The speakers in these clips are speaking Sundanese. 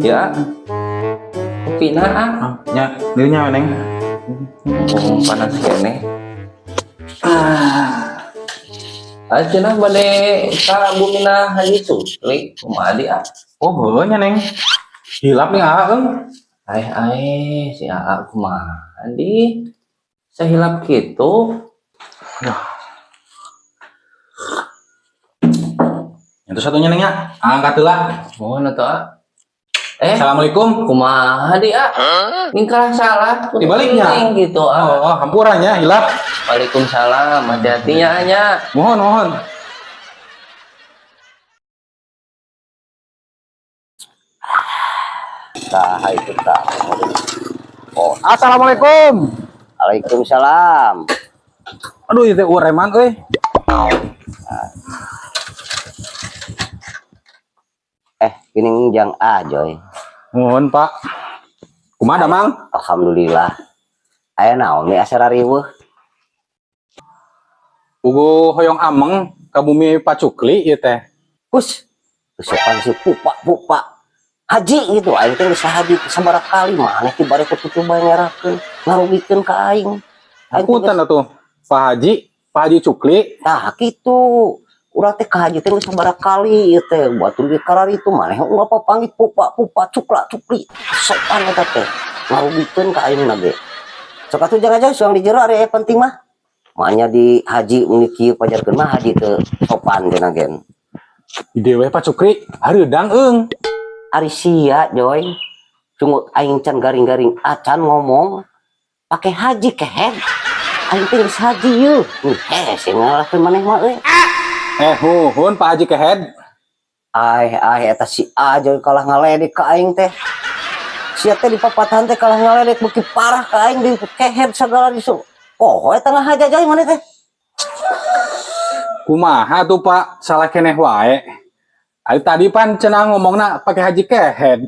Ya. Kopina ah. Ah, nya, dieu nya, Neng. Oh, panas keneh. Ah. Ah, cenah bade ka bumina Haji Sukli, kumaha di ah? Oh, heueuh nya, Neng. Hilap nih ah, eung. Aeh aeh, si Aa kumaha di? Sahilap kitu. Aduh. Itu satunya, Neng, nya. Angkat heula. Mohon atuh ah. Eh, Assalamualaikum. Kumaha di ah? Ningkah salah Dibaliknya. Kuning gitu ah. Oh, hampura nya, hilap. Waalaikumsalam, hati-hati nya nya. Mohon, mohon. Tah itu tah. Oh, Assalamualaikum. Waalaikumsalam. Aduh, itu ureman euy. Eh, gini jang Ajoy. Mohon, Pak. Kumaha damang? Alhamdulillah. Aya naon nih asa riweuh? Puguh hoyong ameng ka bumi Pak Cukli ieu teh. Hus. Sopan si pupak pupak. Haji gitu, aing teh geus haji sabaraha kali maneh ti bare kitu bae ngerakeun, ngarugikeun ka aing. Aing teh Punten atuh. Pak Haji, Pak Haji Cukli. Tah kitu. Urang teh ka haji teh geus sabaraha kali ieu teh, batur ge kararitu maneh unggal papanggih pupak pupak cukla cukli. Sopan eta teh. Ngarugikeun ka aing na ge. Sok atuh jangan aja suang di jero ari aya penting mah. Makanya di haji meni kieu pajarkeun mah haji teu sopan cenah gen. Di dewe Pak Cukri, hareudang eung. Ari sia Joy. Sungguh aing can garing-garing acan ngomong pake haji kehed. Aing teh geus haji yeuh. Hese ngalahkeun maneh mah euy. Eh, huhun Pak Haji kehed. Ai ai eta si Ajoy kalah ngaledek ka aing teh. Sia teh di papatahan teh kalah ngaledek beuki parah ka aing di kehed sagala disu. Oh, eta ngahaja Joy maneh teh. Kumaha tuh Pak, salah keneh wae. Ari tadi pan cenah ngomongna pake haji kehed.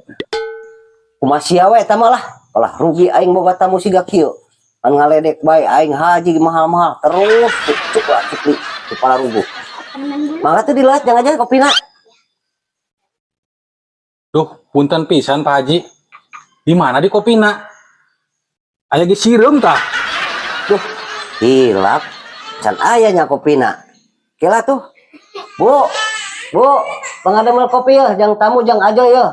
Kumaha sia we eta mah lah. Kalah rugi aing boga tamu siga kieu. Kan ngaledek bae aing haji mahal-mahal terus cuk lah cukli kepala rubuh. Mangga tuh dilat jangan aja kopina. Duh, punten pisan Pak Haji. Di mana di kopina? Aya ge sireum tah. Duh, hilap. Can aya nya kopina. Kela tuh. Bu, Bu, pangadamel kopi ya, jang tamu jang aja ya.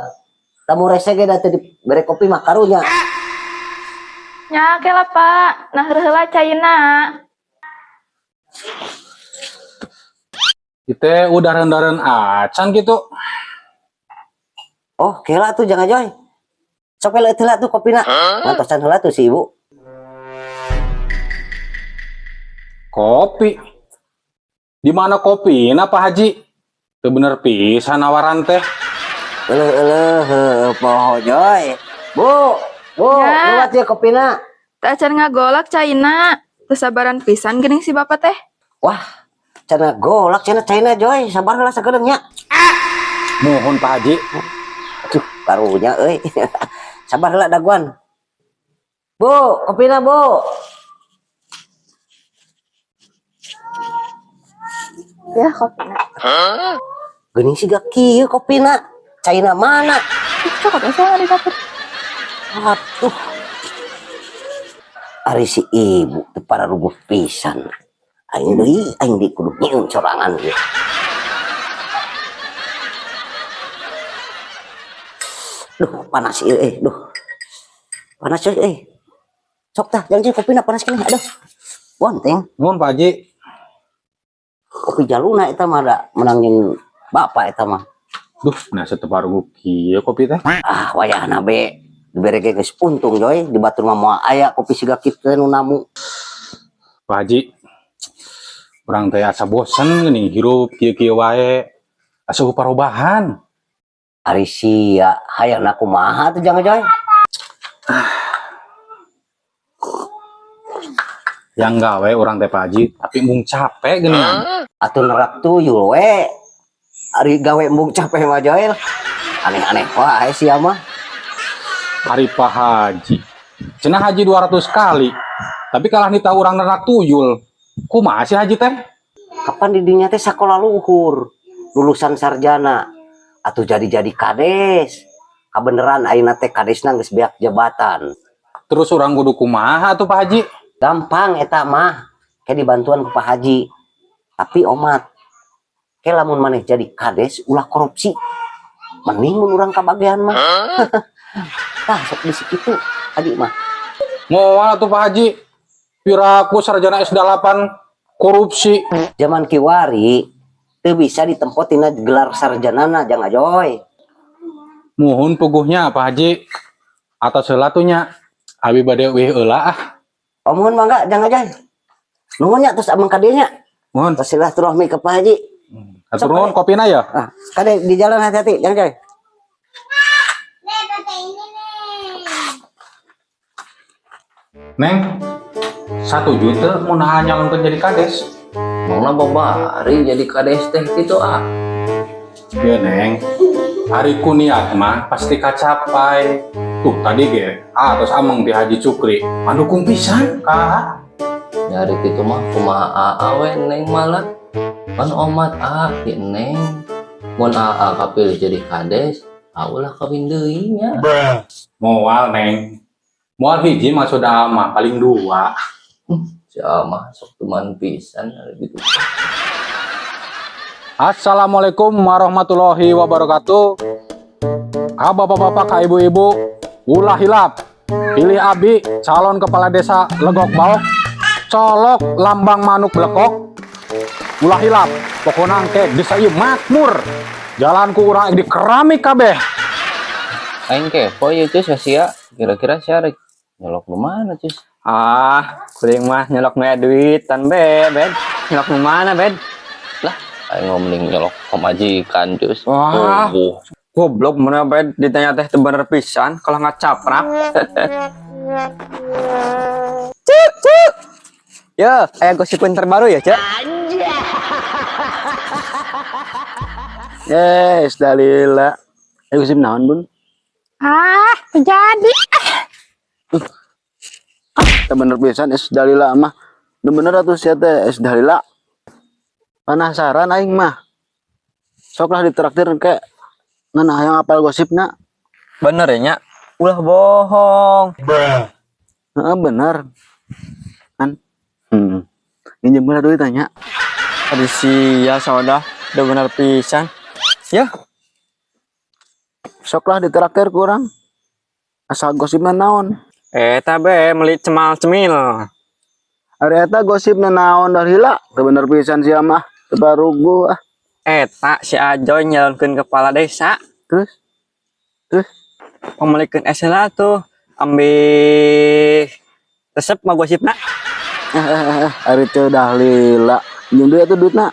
Tamu rese ge da teu dibere kopi mah karunya. Nya kela Pak, nah heula caina. Kita udah rendaran acan gitu. Oh, kela tuh jang ajoy. Sok we leuit heula tuh kopina. Ngantosan heula tuh si ibu. Kopi. Di mana kopi? Nah, Pak Haji? Teu bener pisan nawaran teh. Eleuh eleuh heuh poho Joy. Bu, Bu, Ya. lewat ya kopina. Teu acan ngagolak caina. Teu sabaran pisan geuning si bapak teh. Wah, cenah golak cenah caina Joy, sabar heula sakedeung nya. Mohon Pak Haji. Aduh, karunya euy. Sabar heula daguan. Bu, kopina Bu. Ya kopina. Geuning siga kieu kopina. Caina mana? Ih, cokot asa di dapur. Aduh. Ari si ibu teu pararuguh pisan. Aing deui, aing deui kudu nyieun sorangan ieu. Duh, panas ieu euy, duh. Panas euy euy. Sok tah, jangan sih kopina panas keneh, aduh. Bonteng. Nuhun Pak Haji. Kopi jaluna eta mah da menang jeung bapak eta mah. Duh, nah teu pararuguh kieu kopi teh. Ah, wayahna be. Dibere ge geus untung Joy, di batur mah moal aya kopi siga kitu teh nu namu. Pak Haji, urang teh asa bosen geuning hirup kieu-kieu wae. Asa parobahan. Ari sia, hayangna kumaha tuh jangan Joy? Yang gawe urang teh Pak Haji, tapi mung capek geuningan. Atuh nerak tuyul we. Ari gawe embung capek mah Joy. Aneh-aneh wae sia mah. Ari Pak Haji. Cenah haji 200 kali. Tapi kalah nita urang nerak tuyul. Kumaha sih haji teh? Kapan didinya teh sakola luhur, lulusan sarjana. Atuh jadi-jadi kades. Kabeneran ayeuna teh kadesna geus beak jabatan. Terus urang kudu kumaha tuh, Pak Haji? Gampang eta mah. Kayak dibantuan ku Pak Haji. Tapi omat, ke lamun maneh jadi kades ulah korupsi. Mending mun urang kabagean mah. Tah, sok di situ Haji mah. Moal tuh, Pak Haji. Piraku sarjana S8 korupsi. Zaman kiwari teu bisa ditempo tina gelar sarjanana, Jang Ajoy. Muhun puguh nya, Pak Haji. Atos heula tuh nya. Abi bade uih heula ah. Oh, muhun, mangga, Jang Ajoy. Nuhun nya, terus ameng ka dieu nya. Muhun. Terus silaturahmi ke Pak Haji. Hatur nuhun kopina ya. Ah, kade di jalan hati-hati, Jang Ajoy. Nih, pakai ini nih. Neng, 1 juta mun nyalonkeun jadi kades. Mau babari jadi kades teh gitu ah. Ya Neng, ari ku niat mah pasti kacapai. Tuh tadi ge, ah terus ameng di Haji Cukri, mandukung pisan ka. Nyari gitu mah kumaha aa we Neng malah. Kan omat ah ti Neng. Mun aa kapilih jadi kades, ah ulah kawin deui nya. Moal, Neng. Moal hiji maksud mah, paling dua. Si mah sok teman pisan gitu. Assalamualaikum warahmatullahi wabarakatuh. Ka bapak-bapak, ka ibu-ibu, ulah hilap. Pilih Abi, calon kepala desa Legok Baok. Colok lambang manuk blekok. Ulah hilap. Pokoknya engke desa ieu makmur. Jalan ku urang di keramik kabeh. Aing kepo ya, Cus, ya sia. Kira-kira sia rek nyolok nu mana, Cus? Ah, kuring mah nyolok nu duitan be, Bed. Nyolok nu mana, Bed? Lah, aing mending nyolok pamajikan, Cus. Wah. Tuh. Goblok mana Bed, ditanya teh teu bener pisan kalau ngacaprak. Cuk, cuk. Yo, aya gosipin terbaru ya, Cek. Yes, Dalila. Ayo gosip naon, Bun? Ah, jadi. Teu bener pisan es Dalila mah. Nu bener atuh sia teh es Dalila. Penasaran aing mah. Sok lah ditraktir ke ngan hayang apal gosipna. Bener ya, nya? Ulah bohong. Heeh, bener. Kan? Minjem heula duit tanya. Aduh sia soda, udah bener pisan. Ya, Sok lah ditraktir ku urang. Asal gosipna naon? Eta be meuli cemal cemil. Ari eta gosipna naon, Dalila? Teu bener pisan sia mah. Teu baruguh ah. Eta si Ajoy nyalonkeun kepala desa. Terus? Terus? Pangmeulikeun es lah tuh. Ambil resep mah gosipna. Eh, eh, eh, eh. Ari teu Dalila. Minjem duit atuh duitna.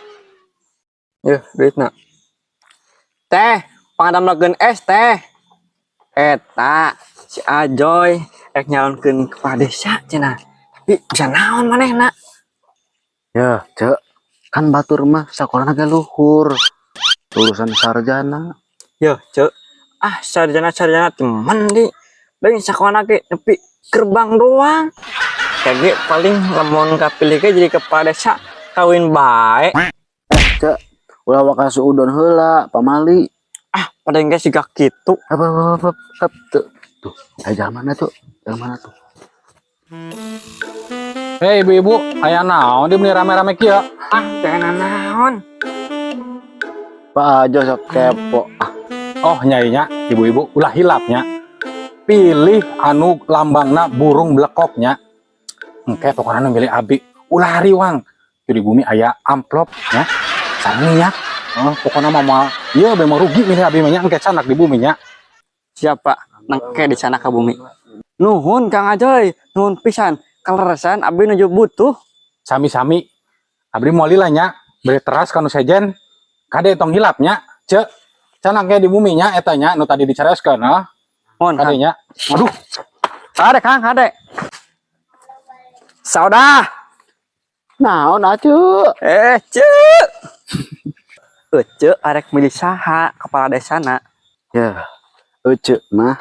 Yuh, duitna. Teh, pangdamelakeun es teh. Eta si Ajoy rek nyalonkeun kepala desa cenah. Tapi bisa naon manehna? Ya, Cek. Kan batur mah sakolana ge luhur. Lulusan sarjana. Yo, Cek. Ah, sarjana-sarjana temen di. Lain sakolana ge nepi gerbang doang. Kayak paling lamun kapilih ge jadi kepala desa kawin bae. Cek, ulah waka suudon heula, pamali. Ah, paling ge siga kitu. Apa apa apa, apa, tuh. Tuh, ayo jalan mana tuh? Jalan mana tuh? Hei ibu-ibu, aya naon di meuni rame-rame kieu? Ah, jangan naon. Pak Ajo sok kepo. Ah, Oh nyai nya, ibu-ibu ulah hilapnya. Pilih anu lambangna burung blekoknya. Engke pokoknya anu milih abi, ulah riwang. Di bumi aya amplop nya. Sareng minyak. Oh, pokoknya mah moal ieu be mau rugi milih abi mah nya, engke canak di bumi nya. Siapa? Nengke di sana ka bumi. Nuhun Kang Ajoy, nuhun pisan. Kaleresan abdi nuju butuh. Sami-sami. Abdi moal lila nya, beri teras kanu sejen. Kade tong hilap nya, Cek. Canak ge di bumi nya eta nya nu tadi dicareskeun ah. Mohon Kang. Kade nya. Aduh, Kade Kang, kade. Saudah. Naon acu? Eh, Cek. Ece arek milih saha kepala desana? Ya, ece mah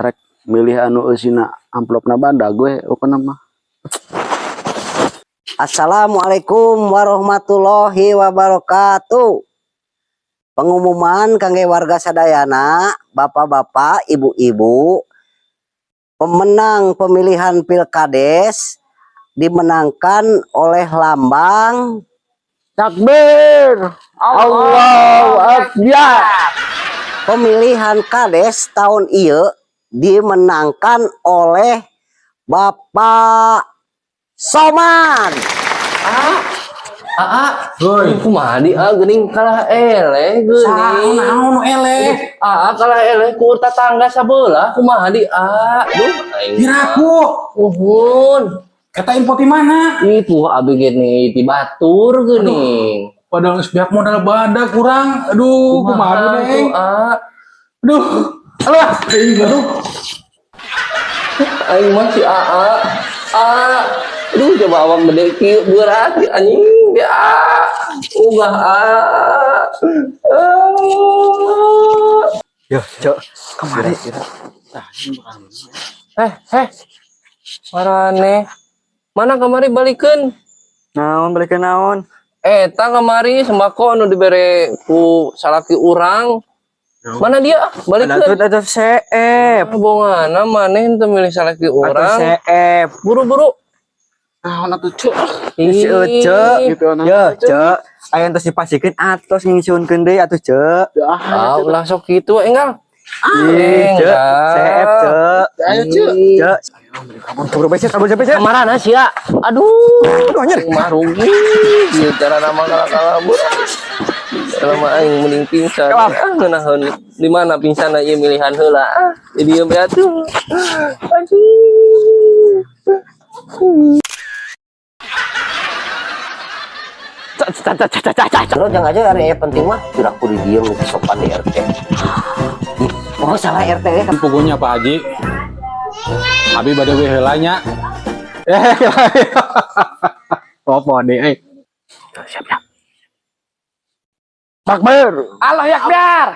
rek milih anu eusina amplopna badag we pokona mah. Assalamualaikum warahmatullahi wabarakatuh. Pengumuman kangge warga sadayana, bapak-bapak, ibu-ibu, pemenang pemilihan Pilkades dimenangkan oleh lambang Takbir. Allahu Akbar. Pemilihan Kades tahun ieu dimenangkan oleh Bapak Somad. Aa, Hoi. Kumaha di ah geuning kalah eleh geuning. Naon nu eleh? Aa kalah eleh ku tetangga sabelah, kumaha di ah? Duh, aing. Piraku. Uhun. Eta info ti mana? Itu abi gini ti batur geuning. Padahal geus beak modal badak kurang. Aduh, kumaha tuh, Neng? ah? Aduh. Alah, aduh. Aing mah si Aa. Ah. Aduh, coba awak gede kieu berat anjing dia. Ugah ah. Ah. Yo, Cok. Kemari. Eh, eh. Marane. Mana kamari balikeun? Naon balik ke naon? Eta kamari sembako anu dibere ku salaki urang. Mana dia? Ada Balikeun. tuh ada CF. Bongana maneh henteu milih salaki Atau urang. CF. Buru-buru. Naon atuh, Cuk? Si Ece. Gitu nah. Yo, Cek. Aya entos dipasikeun atos ngingsiunkeun deui atuh, Cek. Ah, ulah sok kitu enggal. Ih, Cek. CF, Cek. Ayo, Cuk. Cek. Kabur bae, Cek. Kabur bae, Cek. Kamarana sia? Aduh, Aduh, anjir. Mah rugi. Ieu cara nama kalah-kalah berat. Selama aing mending pingsan. Ah, ngeunaheun di mana pingsan ieu milihan heula. Ah, jadi ieu bae atuh. Aduh. Cek, cek, cek, cek, cek, cek. Terus jangan aja area penting mah piraku di diem itu sopan di RT. Ih, oh salah RT ya. Pokoknya Pak Haji. Abi bade we heula nya. Eh, apa deh, eh. Siap, siap. Takbir. Allah yakbar.